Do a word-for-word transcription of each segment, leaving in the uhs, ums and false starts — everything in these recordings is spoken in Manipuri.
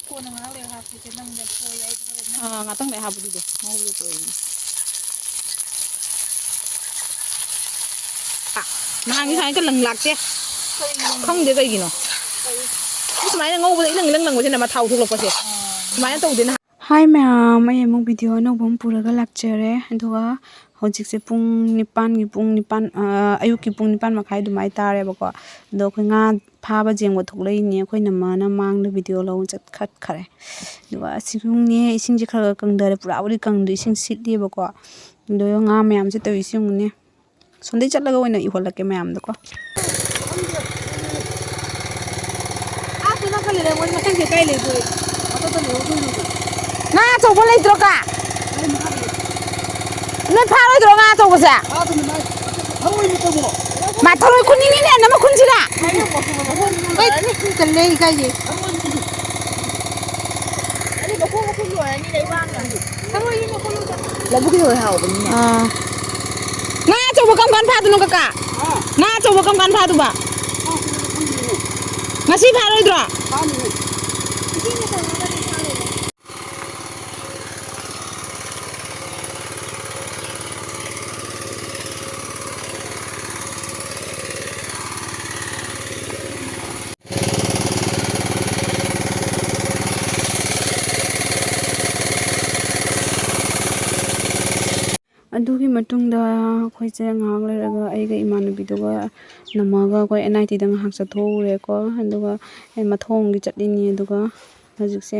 ꯀꯣꯟꯅ ꯉꯥꯏꯍꯥꯛ ꯂꯩꯔ ꯍꯥꯞꯀꯦꯁꯦ, ꯅꯪ ꯌꯥꯝ ꯇꯣꯏ ꯍꯥꯏꯗꯣ ꯍꯣꯔꯦꯟ ꯅꯪ ꯑꯥ, ꯉꯥꯛꯇꯪ ꯂꯩꯔ ꯍꯥꯞꯄꯗꯨꯗꯤ ꯉꯧꯕꯗ ꯇꯣꯏꯅꯤ꯫ ꯑꯥ, ꯅꯍꯥꯟꯒꯤ ꯁꯨꯃꯥꯏꯅ ꯂꯪ ꯂꯥꯛꯇꯦ꯫ ꯀꯩꯒꯤꯅꯣ? ꯈꯪꯗꯦ ꯀꯩꯒꯤꯅꯣ꯫ ꯀꯩ? ꯁꯨꯃꯥꯏꯅ ꯉꯧꯕꯗ ꯏꯂꯪ ꯏꯂꯪ ꯂꯪꯕꯁꯤꯅ ꯃꯊꯥꯎ ꯊꯣꯛꯂꯛꯄꯁꯦ꯫ ꯑꯥ꯫ ꯁꯨꯃꯥꯏꯅ ꯇꯧꯗꯦ ꯅꯍꯥꯟ꯫ ꯍꯥꯏ ꯃꯌꯥꯝ, ꯑꯩ ꯑꯃꯨꯛ ꯚꯤꯗꯤꯑꯣ ꯑꯅꯧꯕ ꯑꯃ ꯄꯨꯔꯒ ꯂꯥꯛꯆꯔꯦ꯫ ꯑꯗꯨꯒ ꯍꯧꯖꯤꯛꯁꯦ ꯄꯨꯡ ꯅꯤꯄꯥꯟꯒꯤ, ꯄꯨꯡ ꯅꯤꯄꯥꯟ, ꯑ, ꯑꯌꯨꯛꯀꯤ ꯄꯨꯡ ꯅꯤꯄꯥꯟ ꯃꯈꯥꯏ ꯑꯗꯨꯃꯥꯏꯅ ꯇꯥꯔꯦꯕꯀꯣ꯫ ꯑꯗꯣ ꯑꯩꯈꯣꯏ ꯉꯥ ꯐꯥꯕ ꯌꯦꯡꯕ ꯊꯣꯛꯂꯛꯏꯅꯦ꯫ ꯑꯩꯈꯣꯏ ꯅꯝꯃꯅ ꯃꯥꯡꯗ ꯚꯤꯗꯤꯑꯣ ꯂꯧꯕ ꯆꯠꯈꯠꯈꯔꯦ꯫ ꯑꯗꯨꯒ ꯑꯁꯤꯒꯨꯝꯅꯦ, ꯏꯁꯤꯡꯁꯦ ꯈꯔ ꯈꯔ ꯀꯪꯊꯔꯦ, ꯄꯨꯔꯥꯕꯨꯗꯤ ꯀꯪꯗ꯭ꯔꯤ, ꯏꯁꯤꯡ ꯁꯤꯠꯂꯤꯕꯀꯣ꯫ ꯑꯗꯣ ꯉꯥ ꯃꯌꯥꯝꯁꯦ ꯇꯧꯔꯤꯁꯤ ꯌꯦꯡꯉꯨꯅꯦ꯫ ꯁꯣꯝꯗꯩ ꯆꯠꯂꯒ ꯑꯣꯏꯅ ꯏꯍꯣꯜꯂꯛꯀꯦ ꯃꯌꯥꯝꯗꯀꯣ꯫ ꯑꯥ, ꯁꯣꯝ ꯅꯥꯀꯟ ꯂꯩꯔꯝꯒꯅꯤ, ꯃꯊꯪꯁꯦ ꯀꯥꯏ ꯂꯩꯗꯣꯏ? ꯃꯊꯛꯇ ꯂꯩꯍꯧꯗꯣꯏꯅꯣ? ꯉꯥ ꯑꯆꯧꯕ ꯂꯩꯇ꯭ꯔꯣ, ꯀꯥ? ꯅꯣꯏ ꯐꯥꯔꯣꯏꯗ꯭ꯔꯣ ꯉꯥ ꯑꯆꯧꯕꯁꯦ? ꯃꯥ ꯊꯔꯣꯏ ꯈꯨꯟꯅꯤꯡꯉꯤꯅꯦ, ꯅꯃ ꯈꯨꯟꯁꯤꯔꯥ? ꯍꯣꯏ, ꯇꯜꯂꯦ, ꯏꯀꯥꯏꯖꯩ꯫ ꯂꯧꯕꯨꯛꯀꯤ ꯊꯔꯣꯏ ꯍꯥꯎꯕꯅꯤꯅꯦ꯫ ꯑꯥ꯫ ꯉꯥ ꯑꯆꯧꯕ ꯀꯔꯝ ꯀꯥꯟ ꯐꯥꯗꯣꯏꯅꯣ, ꯀꯀꯥ? ꯉꯥ ꯑꯆꯧꯕ ꯀꯔꯝ ꯀꯥꯟ ꯐꯥꯗꯣꯏꯕ? ꯉꯁꯤ ꯐꯥꯔꯣꯏꯗ꯭ꯔꯣ? ꯑꯗꯨꯒꯤ ꯃꯇꯨꯡꯗ ꯑꯩꯈꯣꯏꯁꯦ ꯉꯥꯏꯍꯥꯛ ꯂꯩꯔꯒ ꯑꯩꯒ ꯏꯃꯥꯟꯅꯕꯤꯗꯨꯒ ꯅꯝꯃꯒ ꯑꯩꯈꯣꯏ ꯑꯦꯟ ꯑꯥꯏ ꯇꯤꯗ ꯉꯥꯏꯍꯥꯛ ꯆꯠꯊꯣꯛꯎꯔꯦꯀꯣ꯫ ꯑꯗꯨꯒ ꯑꯩ ꯃꯊꯣꯡꯒꯤ ꯆꯠꯂꯤꯅꯤ꯫ ꯑꯗꯨꯒ ꯍꯧꯖꯤꯛꯁꯦ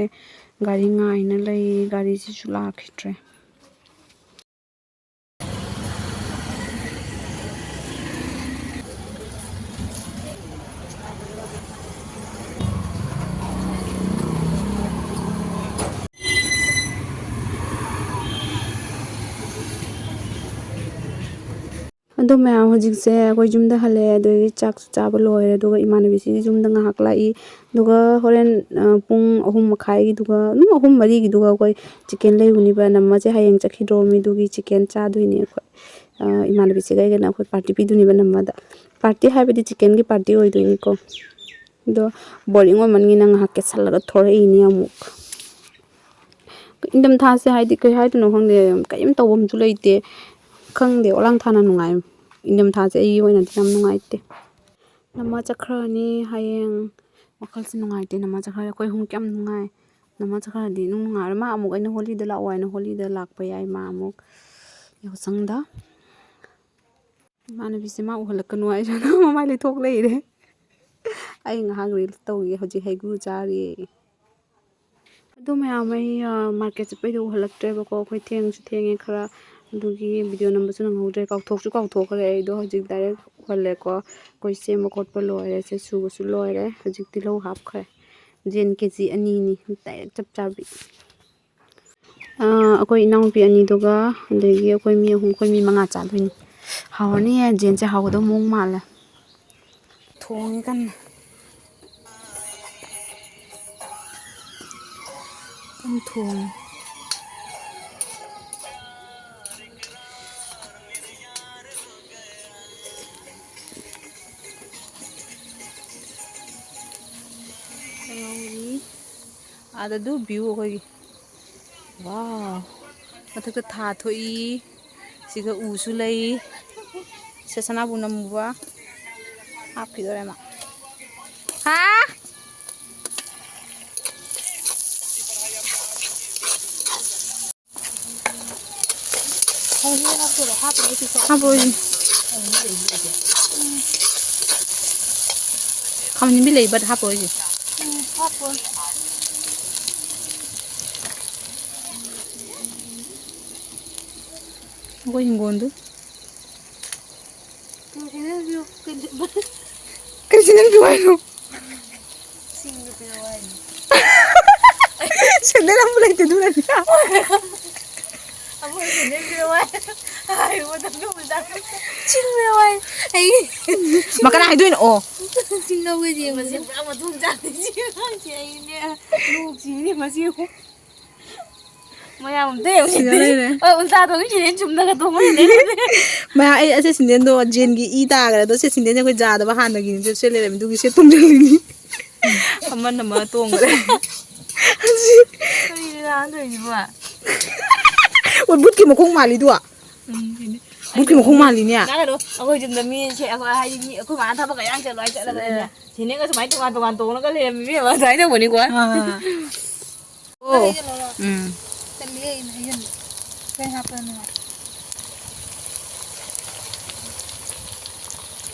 ꯒꯥꯔꯤ ꯉꯥꯏꯅ ꯂꯩ, ꯒꯥꯔꯤꯁꯤꯁꯨ ꯂꯥꯛꯈꯤꯗ꯭ꯔꯦ꯫ ꯑꯗꯣ ꯃꯌꯥꯝ, ꯍꯧꯖꯤꯛꯁꯦ ꯑꯩꯈꯣꯏ ꯌꯨꯝꯗ ꯍꯜꯂꯛꯑꯦ, ꯑꯗꯨꯗꯒꯤ ꯆꯥꯛꯁꯨ ꯆꯥꯕ ꯂꯣꯏꯔꯦ, ꯑꯗꯨꯒ ꯏꯃꯥꯟꯅꯕꯤꯁꯤꯒꯤ ꯌꯨꯝꯗ ꯉꯥꯏꯍꯥꯛ ꯂꯥꯛꯏ, ꯑꯗꯨꯒ ꯍꯣꯔꯦꯟ, ꯑ, ꯄꯨꯡ ꯑꯍꯨꯝ ꯃꯈꯥꯏꯒꯤꯗꯨꯒ, ꯑꯗꯨꯝ ꯑꯍꯨꯝ ꯃꯔꯤꯒꯤꯗꯨꯒ ꯑꯩꯈꯣꯏ ꯆꯤꯀꯦꯟ ꯂꯩꯔꯨꯅꯤꯕ꯫ ꯅꯝꯃꯁꯦ ꯍꯌꯦꯡ ꯆꯠꯈꯤꯗ꯭ꯔꯣꯃꯤ, ꯑꯗꯨꯒꯤ ꯆꯤꯀꯦꯟ ꯆꯥꯗꯣꯏꯅꯦ ꯑꯩꯈꯣꯏ꯫ ꯑ, ꯏꯃꯥꯟꯅꯕꯤꯁꯤꯒ ꯑꯩꯒꯅ ꯑꯩꯈꯣꯏ ꯄꯥꯔꯇꯤ ꯄꯤꯗꯣꯏꯅꯦꯕ ꯅꯝꯃꯗ꯫ ꯄꯥꯔꯇꯤ ꯍꯥꯏꯕꯗꯤ ꯆꯤꯀꯦꯟꯒꯤ ꯄꯥꯔꯇꯤ ꯑꯣꯏꯗꯣꯏꯅꯤꯀꯣ꯫ ꯑꯗꯣ ꯕꯣꯔꯤꯡ ꯑꯣꯏꯃꯟꯒꯤꯅ ꯉꯥꯏꯍꯥꯛ ꯀꯦꯠꯁꯜꯂꯒ ꯊꯣꯔꯛꯏꯅꯦ ꯑꯃꯨꯛ꯫ ꯏꯪꯊꯝꯊꯥꯁꯦ ꯍꯥꯏꯗꯤ ꯀꯩ ꯍꯥꯏꯗꯣꯏꯅꯣ ꯈꯪꯗꯦ, ꯀꯔꯤꯝ ꯇꯧꯐꯝꯁꯨ ꯂꯩꯇꯦ꯫ ꯈꯪꯗꯦ, ꯑꯣꯂꯥꯡ ꯊꯥꯅ ꯅꯨꯡꯉꯥꯏ꯫ ꯏꯪꯊꯝꯊꯥꯁꯦ ꯑꯩꯒꯤ ꯑꯣꯏꯅꯗꯤ ꯌꯥꯝ ꯅꯨꯡꯉꯥꯏꯇꯦ꯫ ꯅꯃꯥ ꯆꯠꯈ꯭ꯔꯅꯤ ꯍꯌꯦꯡ꯫ ꯋꯥꯈꯜꯁꯦ ꯅꯨꯡꯉꯥꯏꯇꯦ, ꯅꯃꯥ ꯆꯠꯈ꯭ꯔꯗꯤ꯫ ꯑꯩꯈꯣꯏ ꯑꯍꯨꯝ ꯀꯌꯥꯝ ꯅꯨꯡꯉꯥꯏ꯫ ꯅꯃꯥ ꯆꯠꯈ꯭ꯔꯗꯤ ꯅꯨꯡ ꯅꯨꯡꯉꯥꯏꯔꯣꯏ꯫ ꯃꯥ ꯑꯃꯨꯛ ꯑꯩꯅ ꯍꯣꯂꯤꯗ ꯂꯥꯛꯑꯣ ꯍꯥꯏꯅ ꯍꯣꯂꯤꯗ ꯂꯥꯛꯄ ꯌꯥꯏ, ꯃꯥ ꯑꯃꯨꯛ ꯌꯥꯎꯁꯪꯗ꯫ ꯏꯃꯥꯟꯅꯕꯤꯁꯦ ꯃꯥ ꯎꯍꯜꯂꯛꯀꯅꯨ ꯍꯥꯏꯁꯨꯅ ꯃꯃꯥꯏ ꯂꯩꯊꯣꯛ ꯂꯩꯔꯦ꯫ ꯑꯩ ꯉꯥꯏꯍꯥꯛ ꯔꯤꯜꯁ ꯇꯧꯒꯦ, ꯍꯧꯖꯤꯛ ꯍꯩꯒ꯭ꯔꯨ ꯆꯥꯔꯤ꯫ ꯑꯗꯨ ꯃꯌꯥꯝ ꯑꯩ, ꯑ, ꯃꯥꯔꯀꯦꯠ ꯆꯠꯄꯩꯗꯣ ꯎꯍꯜꯂꯛꯇ꯭ꯔꯦꯕꯀꯣ, ꯑꯩꯈꯣꯏ ꯊꯦꯡꯁꯨ ꯊꯦꯡꯉꯦ ꯈꯔ, ꯑꯗꯨꯒꯤ ꯚꯤꯗꯤꯑꯣ ꯅꯝꯕꯁꯨ ꯅꯪꯍꯧꯗ꯭ꯔꯦ, ꯀꯥꯎꯊꯣꯛꯁꯨ ꯀꯥꯎꯊꯣꯛꯈ꯭ꯔꯦ꯫ ꯑꯩꯗꯣ ꯍꯧꯖꯤꯛ ꯗꯥꯏꯔꯦꯛ ꯎꯍꯜꯂꯦꯀꯣ, ꯑꯩꯈꯣꯏ ꯁꯦꯝꯕ ꯈꯣꯠꯄ ꯂꯣꯏꯔꯦ, ꯁꯦ ꯁꯨꯕꯁꯨ ꯂꯣꯏꯔꯦ꯫ ꯍꯧꯖꯤꯛ ꯇꯤꯜꯍꯧ ꯍꯥꯞꯈ꯭ꯔꯦ, ꯌꯦꯟ ꯀꯦ ꯖꯤ ꯑꯅꯤꯅꯤ, ꯗꯥꯏꯔꯦꯛ ꯆꯞ ꯆꯥꯕꯤ꯫ ꯑꯥ, ꯑꯩꯈꯣꯏ ꯏꯅꯥꯎꯅꯨꯄꯤ ꯑꯅꯤꯗꯨꯒ, ꯑꯗꯒꯤ ꯑꯩꯈꯣꯏ ꯃꯤ ꯑꯍꯨꯝ, ꯑꯩꯈꯣꯏ ꯃꯤ ꯃꯉꯥ ꯆꯥꯗꯣꯏꯅꯤ꯫ ꯍꯥꯎꯔꯅꯤꯌꯦ, ꯖꯦꯟꯁꯦ ꯍꯥꯎꯒꯗꯧꯕ ꯃꯑꯣꯡ ꯃꯥꯜꯂꯦ꯫ ꯊꯣꯡꯉꯤ ꯀꯟꯅ꯫ ꯀꯟꯅ ꯊꯣꯡꯉꯤ꯫ ꯉꯧꯔꯤ꯫ ꯑꯥꯗ ꯑꯗꯨ view ꯑꯩꯈꯣꯏꯒꯤ꯫ Wow! ꯃꯊꯛꯇ ꯊꯥ ꯊꯣꯛꯏ꯫ ꯁꯤꯒ ꯎꯁꯨ ꯂꯩ꯫ ꯁꯦ ꯁꯅꯥꯕꯨ ꯅꯝꯃꯨꯕ꯫ ꯍꯥꯞꯈꯤꯗꯣꯔꯦ ꯃꯥ꯫ ꯍꯥ? ꯍꯥꯞꯄꯣꯏ꯫ ꯈꯥꯃꯦꯟ ꯑꯁꯤꯟꯕꯤ ꯂꯩ, but ꯍꯥꯞꯄꯣꯏ꯫ ꯑꯩꯈꯣꯏ ꯍꯤꯡꯒꯣꯜꯗꯨ꯫ ꯀꯩ ꯁꯦꯟꯗꯜ ꯄꯤꯌꯨ? ꯀꯩ ꯁꯦꯟꯗꯜ ꯄꯤꯌꯨ ꯍꯥꯏꯅꯣ? ꯁꯤꯡꯗꯣ ꯄꯤꯔꯛꯑꯣ ꯍꯥꯏꯅꯤ꯫ ꯁꯦꯟꯗꯜ ꯑꯃꯨꯛ ꯂꯩꯇꯦ, ꯑꯗꯨꯅꯅꯦ꯫ ꯑꯃꯨꯛ ꯁꯦꯟꯗꯜ ꯄꯤꯔꯛꯑꯣ ꯍꯥꯏ꯫ ꯍꯥꯏꯕ ꯃꯇꯝꯗ ꯑꯃꯨꯛ ꯆꯥꯛ ꯁꯤꯡ ꯄꯤꯔꯛꯑꯣ ꯍꯥꯏ꯫ ꯑꯩ ꯃꯥ ꯀꯅꯥ ꯍꯥꯏꯗꯣꯏꯅꯣ? ꯑꯣ꯫ ꯁꯤꯡ ꯂꯧꯒꯦ ꯌꯦꯡꯉꯨꯁꯦ꯫ ꯃꯁꯤ ꯄꯨꯔꯥ ꯃꯇꯣꯡ ꯆꯥꯗꯦ꯫ ꯁꯤ ꯑꯉꯥꯡꯁꯦ ꯑꯩꯅꯦ ꯅꯣꯛꯁꯤꯅꯦ ꯃꯁꯤ꯫ ꯃꯌꯥꯝ ꯑꯝꯇ ꯌꯦꯡꯉꯨ꯫ ꯁꯤꯗ ꯂꯩꯔꯦ꯫ ꯍꯣꯏ, ꯎꯜꯇꯥ ꯇꯣꯡꯉꯤ ꯁꯤꯗꯤ ꯆꯨꯝꯅꯒ ꯇꯣꯡꯉ ꯂꯩꯔꯦ꯫ ꯃꯌꯥꯝ, ꯑꯩ ꯑꯁꯤ ꯁꯤꯟꯗꯦꯟꯗꯣ ꯖꯦꯟꯒꯤ ꯏ ꯇꯥꯈ꯭ꯔꯦ꯫ ꯑꯗꯣ ꯁꯤ ꯁꯤꯟꯗꯦꯟꯁꯦ ꯑꯩꯈꯣꯏ ꯖꯥꯗꯕ ꯍꯥꯟꯅꯒꯤꯅꯤ꯫ ꯁꯦ ꯂꯩꯔꯝꯃꯤ꯫ ꯑꯗꯨꯒꯤ ꯁꯦ ꯇꯨꯝꯖꯜꯂꯤꯅꯤ꯫ ꯑꯃꯅ ꯑꯃ ꯇꯣꯡꯈ꯭ꯔꯦ꯫ ꯀꯔꯤꯅꯣ ꯅꯍꯥꯟ ꯇꯧꯔꯤꯁꯤꯕꯣ? ꯑꯣ, ꯕꯨꯠꯀꯤ ꯃꯈꯣꯡ ꯃꯥꯜꯂꯤꯗꯨ꯫ ꯎꯝ, ꯁꯤꯅꯤ꯫ ꯕꯨꯠꯀꯤ ꯃꯈꯣꯡ ꯃꯥꯜꯂꯤꯅꯦ꯫ ꯅꯪ ꯀꯩꯅꯣ, ꯑꯩꯈꯣꯏ ꯌꯨꯝꯗ ꯃꯤ ꯁꯦ-, ꯑꯩꯈꯣꯏ ꯍꯥꯏꯗꯤ ꯃꯤ, ꯑꯩꯈꯣꯏ ꯃꯥꯅ ꯊꯕꯛꯀ ꯌꯥꯝ ꯆꯠꯂꯣ ꯍꯥꯏ ꯆꯠꯂꯒꯅꯦ꯫ ꯑꯦ꯫ ꯁꯤꯅꯦꯒ ꯁꯨꯃꯥꯏꯅ ꯇꯣꯉꯥꯟ ꯇꯣꯉꯥꯟ ꯇꯣꯡꯉꯒ ꯂꯩꯔꯝꯃꯤꯕ ꯑꯗꯨꯃꯥꯏꯅ ꯇꯧꯕꯅꯤꯀꯣ꯫ ꯑꯥ꯫ ꯑꯣ꯫ ꯎꯝ꯫ ꯇꯜꯂꯤꯌꯦ ꯑꯩꯅ ꯍꯩꯖꯤꯟꯕ꯫ ꯀꯩ ꯍꯥꯞꯄꯅꯣ?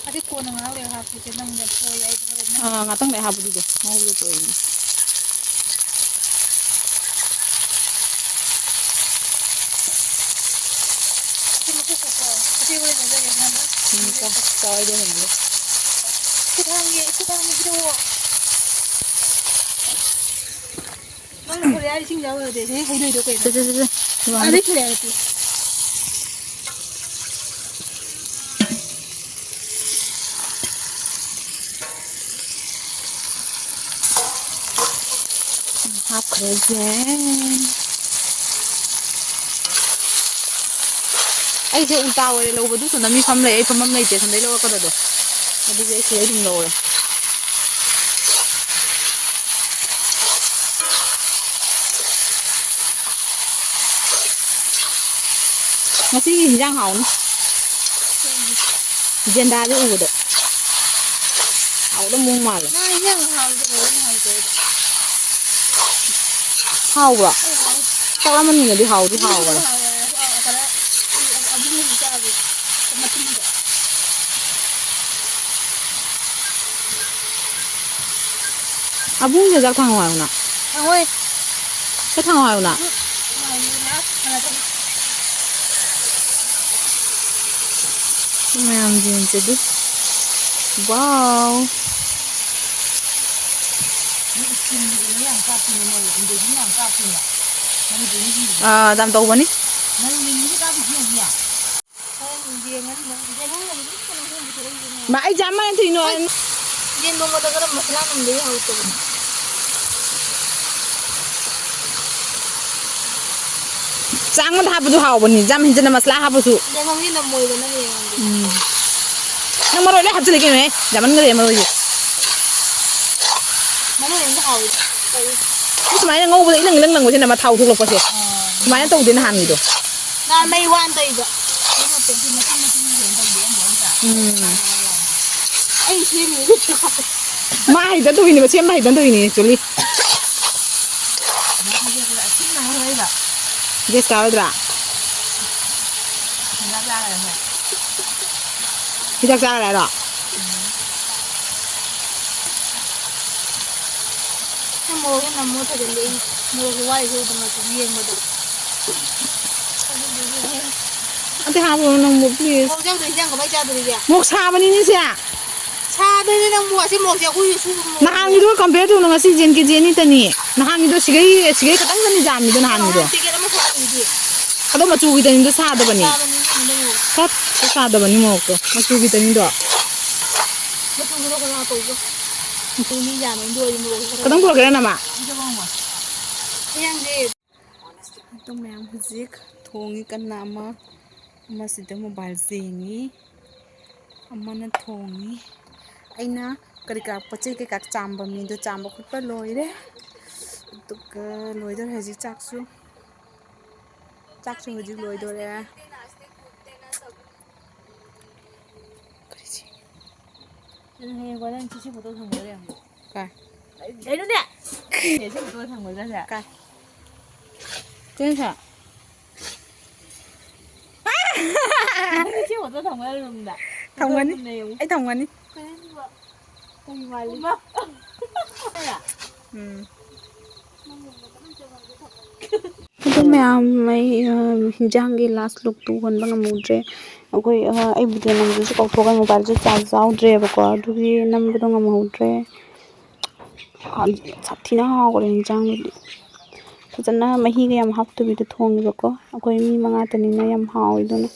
ꯑꯗꯨ ꯀꯣꯟꯅ ꯉꯥꯏꯍꯥꯛ ꯂꯩꯔ ꯍꯥꯞꯄꯁꯦ, ꯅꯪ ꯂꯦꯞꯊꯣꯛꯑꯣ, ꯑꯩ ꯈꯔ ꯅꯪ ꯑꯥ, ꯉꯥꯛꯇꯪ ꯂꯩꯔ ꯍꯥꯞꯄꯗꯨꯗꯤ, ꯉꯧꯕꯗꯣ ꯇꯣꯛꯑꯦ꯫ ꯑꯁꯤ ꯃꯀꯨ ꯈꯣꯛꯄ, ꯑꯁꯤ ꯍꯣꯔꯦꯟ ꯂꯧꯖꯒꯦ ꯑꯉꯥꯡꯗ꯫ ꯎꯝ, ꯆꯥꯎ, ꯆꯥꯎ, ꯑꯩꯗꯤ ꯍꯩꯅꯗꯦ꯫ ꯈꯨꯠ ꯍꯥꯝꯒꯦ, ꯈꯨꯠ ꯍꯥꯝꯒꯦ, ꯄꯤꯔꯛꯑꯣ꯫ ꯅꯪꯅ ꯀꯣꯔꯤꯌꯥ ꯏꯁꯤꯡ ꯌꯥꯎꯔꯗꯤ ꯍꯦꯛ ꯍꯩꯗꯣꯏꯗꯣ ꯀꯩꯅꯣ? ꯁꯦ, ꯁꯦ, ꯁꯦ, ꯁꯦ꯫ ꯑꯗꯩ ꯀꯣꯔꯤꯌꯥ ꯅꯠꯇꯦ꯫ ꯍꯥꯞꯈ꯭ꯔꯒꯦ꯫ ꯑꯩꯁꯦ ꯎꯜꯇꯥ ꯑꯣꯏꯔꯦ ꯂꯧꯕꯗꯨ, ꯁꯣꯝꯗ ꯃꯤ ꯐꯝ ꯂꯩ, ꯑꯩ ꯐꯝꯐꯝ ꯂꯩꯇꯦ, ꯁꯣꯝꯗꯩ ꯂꯧꯔꯛꯀꯗꯕꯗꯣ꯫ ꯑꯗꯨꯒꯤ ꯑꯩ ꯁꯤꯗꯩ ꯑꯗꯨꯝ ꯂꯧꯔꯦ꯫ ꯉꯁꯤꯒꯤ ꯍꯤꯟꯖꯥꯡ ꯍꯥꯎꯅꯤ꯫ ꯖꯦꯟꯗꯥꯁꯦ ꯎꯕꯗ ꯍꯥꯎꯗꯧ ꯃꯑꯣꯡ ꯃꯥꯜꯂꯦ꯫ ꯃꯥ ꯍꯤꯟꯖꯥꯡ ꯍꯥꯎꯇꯦ, ꯀꯩꯅꯣ ꯍꯥꯎꯇꯦ꯫ ꯍꯥꯎꯕ꯭ꯔꯣ? ꯑꯩ ꯍꯥꯎ-, ꯆꯥꯛ ꯂꯥꯝꯃꯟꯒꯤꯅꯗꯤ ꯍꯥꯎꯗꯤ ꯑꯗꯨꯗꯤ ꯍꯥꯎꯕꯅꯦ꯫ ꯍꯥꯎꯋꯦ꯫ ꯑ, ꯀꯩꯅꯣ, ꯑꯕꯨꯡꯒꯤ ꯆꯥꯕ ꯃꯇꯨꯝꯗꯣ꯫ ꯑꯕꯨꯡꯒꯤ ꯆꯥꯛ ꯊꯥꯡꯉꯣ ꯍꯥꯏꯌꯨꯅ꯫ ꯊꯥꯡꯉꯣꯏ꯫ ꯆꯥꯛ ꯊꯥꯡꯉꯣ ꯍꯥꯏꯌꯨꯅ꯫ ꯎꯝ꯫ ꯃꯌꯥꯝ ꯌꯦꯡꯁꯦ ꯑꯗꯨ꯫ ꯋꯥꯎ꯫ ꯑꯥ, ꯌꯥꯝ ꯇꯧꯕꯅꯤ꯫ ꯃꯥ, ꯑꯩ ꯖꯥꯝ ꯃꯥꯟ ꯊꯨꯏꯅꯣ꯫ ꯌꯦꯟ ꯊꯣꯡꯕꯗ ꯒꯔꯝ ꯃꯁꯥꯂꯥ ꯅꯝꯗ꯭ꯔꯗꯤ ꯍꯥꯎꯇꯕꯅꯤ꯫ ꯆꯥꯡ ꯑꯃꯗ ꯍꯥꯞꯄꯁꯨ ꯍꯥꯎꯕꯅꯤ, ꯌꯥꯝ ꯍꯦꯟꯖꯟꯅ ꯃꯁꯥꯂꯥ ꯍꯥꯞꯄꯁꯨ꯫ ꯌꯥꯏꯉꯪꯒꯤ ꯅꯝꯃꯣꯏꯕ ꯅꯪ ꯌꯦꯡꯉꯝꯒꯦ꯫ ꯎꯝ꯫ ꯅꯪ ꯃꯔꯣꯏ ꯂꯣꯏ ꯍꯥꯞꯆꯤꯜꯂꯤ ꯀꯩꯅꯣꯍꯦ, ꯌꯥꯝꯃꯟꯈ꯭ꯔꯦ ꯃꯔꯣꯏꯁꯦ꯫ ꯃꯔꯨ ꯁꯨꯃꯥꯏꯅ ꯉꯧꯕꯗ ꯏꯂꯪ ꯏꯂꯪ ꯂꯪꯕꯁꯤꯅ ꯃꯊꯥꯎ ꯊꯣꯛꯂꯛꯄꯁꯦ꯫ ꯁꯨꯃꯥꯏꯅ ꯇꯧꯗꯦ ꯅꯍꯥꯟꯒꯤꯗꯣ꯫ ꯅꯍꯥꯟ ꯃꯩ ꯋꯥꯟ ꯇꯩꯕ꯫ ꯎꯝ꯫ ꯑꯩ ꯁꯦꯝꯃꯤꯅꯦ꯫ ꯃꯥ ꯍꯩꯖꯗꯕꯤꯅꯦꯕ, ꯁꯦꯝꯕ ꯍꯩꯖꯗꯕꯤꯅꯦ, actually꯫ ꯗ꯭ꯔꯦꯁ ꯀꯥꯔꯣꯏꯗ꯭ꯔꯥ? ꯍꯤꯗꯥꯛ ꯆꯥꯈ꯭ꯔꯦ ꯍꯥꯏꯔꯣ? ꯅꯪ ꯃꯣꯔꯣꯛꯁꯦ ꯅꯝꯃꯣ ꯊꯣꯏꯖꯤꯟꯒꯦ ꯑꯩ꯫ ꯃꯣꯔꯣꯛꯁꯦ ꯋꯥꯔꯤꯁꯦ ꯎꯗꯅ ꯁꯨꯝ ꯌꯦꯡꯕꯗ꯫ ꯑꯗꯨꯗꯨꯒꯤꯅꯦ꯫ ꯑꯝꯇ ꯍꯥꯞꯄꯨꯔꯣ ꯅꯪꯕꯨ, please꯫ ꯃꯣꯔꯣꯛ ꯌꯥꯎꯗ꯭ꯔꯗꯤ ꯏꯟꯖꯥꯡ ꯀꯃꯥꯏ ꯆꯥꯗꯣꯔꯤꯒꯦ? ꯃꯣꯔꯣꯛ ꯁꯥꯕꯅꯤꯅꯦ ꯁꯦ꯫ ꯁꯥꯗꯣꯏꯅꯦ ꯅꯪꯕꯨ꯫ ꯑꯁꯤ ꯃꯣꯔꯣꯛꯁꯦ ꯑꯩꯈꯣꯏ ꯁꯨꯕ ꯃꯣꯔꯣꯛꯅꯦ꯫ ꯅꯍꯥꯟꯒꯤꯗꯨꯒ compare ꯇꯧꯅ ꯉꯁꯤ ꯖꯦꯟ ꯀꯦ ꯖꯤ ꯑꯅꯤ ꯇꯅꯤ꯫ ꯅꯍꯥꯟꯒꯤꯗꯣ ꯁꯤꯒꯩ, ꯁꯤꯒꯩ ꯈꯛꯇꯪꯗꯅꯤ ꯌꯥꯝꯃꯤꯗꯣ ꯅꯍꯥꯟꯒꯤꯗꯣ꯫ ꯅꯍꯥꯟ packet ꯑꯃ ꯊꯣꯛꯂꯛꯏꯗꯨꯗꯤ꯫ ꯑꯗꯣ ꯃꯆꯨꯒꯤꯗꯅꯤꯗꯣ ꯁꯥꯗꯕꯅꯤ꯫ ꯁꯥꯕꯅꯤ ꯏꯕꯦꯝꯃ ꯅꯪꯕꯨ꯫ ꯁꯠ, ꯁꯠ ꯁꯥꯗꯕꯅꯤ ꯃꯣꯔꯣꯛꯇꯣ꯫ ꯃꯆꯨꯒꯤꯗꯅꯤꯗꯣ꯫ ꯃꯆꯨꯒꯤꯗꯣ ꯀꯅꯥ ꯇꯧꯒꯦ? ꯃꯆꯨ ꯃꯤ ꯌꯥꯝꯃꯦ ꯑꯗꯨ ꯑꯣꯏꯔꯗꯤ ꯃꯣꯔꯣꯛꯁꯦ ꯈꯔ ꯈꯛꯇꯪ ꯄꯨꯔꯛꯀꯦꯔꯥ ꯅꯃ? ꯍꯌꯦꯡꯁꯦ꯫ ꯑꯗꯣ ꯃꯌꯥꯝ ꯍꯧꯖꯤꯛ ꯊꯣꯡꯉꯤ ꯀꯟꯅ ꯑꯃ, ꯑꯃꯁꯤꯗ mobile ꯌꯦꯡꯉꯤ, ꯑꯃꯅ ꯊꯣꯡꯉꯤ꯫ ꯑꯩꯅ ꯀꯔꯤ ꯀꯔꯥ ꯄꯣꯠ ꯆꯩ ꯀꯩꯀꯥ ꯆꯥꯝꯕ ꯃꯤꯗꯣ ꯆꯥꯝꯕ ꯈꯣꯠꯄ ꯂꯣꯏꯔꯦ꯫ ꯑꯗꯨꯒ ꯂꯣꯏꯗꯧꯔꯦ ꯍꯧꯖꯤꯛ ꯆꯥꯛꯁꯨ꯫ ꯆꯥꯛꯁꯨ ꯍꯧꯖꯤꯛ ꯂꯣꯏꯗꯣꯔꯦ꯫ ꯀꯔꯤ ꯁꯤ? ꯅꯪ ꯍꯌꯦꯡ ꯅꯪ ꯁꯤ ꯐꯣꯇꯣ ꯊꯝꯒꯗ꯭ꯔꯥ ꯌꯦꯡꯉꯣ꯫ ꯀꯥꯏ? ꯀꯩꯅꯣꯅꯦ? ꯁꯤ ꯐꯣꯇꯣ ꯊꯝꯒꯗ꯭ꯔꯥ ꯁꯦ? ꯀꯥꯏ? ꯀꯩꯅꯣ ꯁꯦ? ꯅꯪ ꯁꯤ ꯐꯣꯇꯣ ꯊꯝꯒꯗ꯭ꯔꯥ ꯔꯨꯝꯗ? ꯊꯝꯒꯅꯤ꯫ ꯐꯣꯇꯣ ꯊꯝꯅꯩ ꯌꯦꯡꯉꯨ꯫ ꯑꯩ ꯊꯝꯒꯅꯤ꯫ ꯀꯩꯅꯣ ꯁꯤꯕꯣ? ꯀꯩ ꯃꯥꯜꯂꯤ? ꯎꯝ꯫ ꯑꯗꯨ ꯃꯌꯥꯝ ꯑꯩ, ꯑ, ꯍꯤꯟꯖꯥꯡꯒꯤ last lookꯇꯨ ꯎꯍꯟꯕ ꯉꯝꯍꯧꯗ꯭ꯔꯦ꯫ ꯑꯩꯈꯣꯏ, ꯑ, ꯑꯩ video ꯅꯝꯕꯗꯨꯁꯨ ꯀꯥꯎꯊꯣꯛꯈ꯭ꯔꯦ, mobileꯁꯦ charge ꯌꯥꯎꯗ꯭ꯔꯦꯕꯀꯣ, ꯑꯗꯨꯒꯤ ꯅꯝꯕꯗꯣ ꯉꯝꯍꯧꯗ꯭ꯔꯦ꯫ ꯁꯥꯊꯤꯅ ꯍꯥꯎꯈ꯭ꯔꯦ ꯍꯤꯟꯖꯥꯡꯗꯨꯗꯤ꯫ ꯐꯖꯅ ꯃꯍꯤꯒ ꯌꯥꯝ ꯍꯥꯞꯇꯕꯤꯗ ꯊꯣꯡꯉꯦꯕꯀꯣ꯫ ꯑꯩꯈꯣꯏ ꯃꯤ ꯃꯉꯥꯇꯅꯤꯅ ꯌꯥꯝ ꯍꯥꯎꯋꯦ ꯑꯗꯨꯅ꯫